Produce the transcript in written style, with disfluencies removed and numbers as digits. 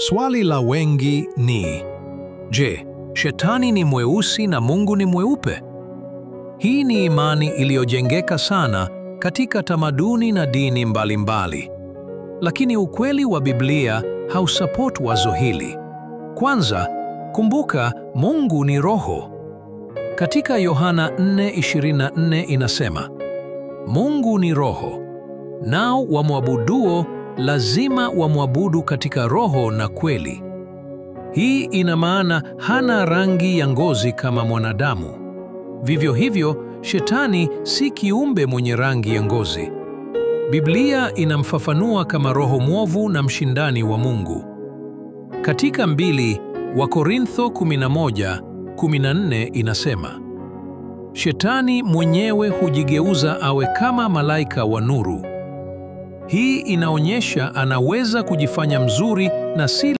Swali la wengi ni je, shetani ni mweusi na Mungu ni mweupe? Hii ni imani iliyojengeka sana katika tamaduni na dini mbalimbali. Lakini ukweli wa Biblia hausupport wazo hili. Kwanza, kumbuka Mungu ni roho. Katika Yohana 4:24 inasema, Mungu ni roho, nao wamwabuduo lazima wamwabudu katika roho na kweli. Hii ina maana hana rangi ya ngozi kama mwanadamu. Vivyo hivyo, shetani si kiumbe mwenye rangi ya ngozi. Biblia inamfafanua kama roho mwovu na mshindani wa Mungu. Katika 2 Wakorintho 11:14 inasema, Shetani mwenyewe hujigeuza awe kama malaika wa nuru. Hii inaonyesha anaweza kujifanya mzuri na si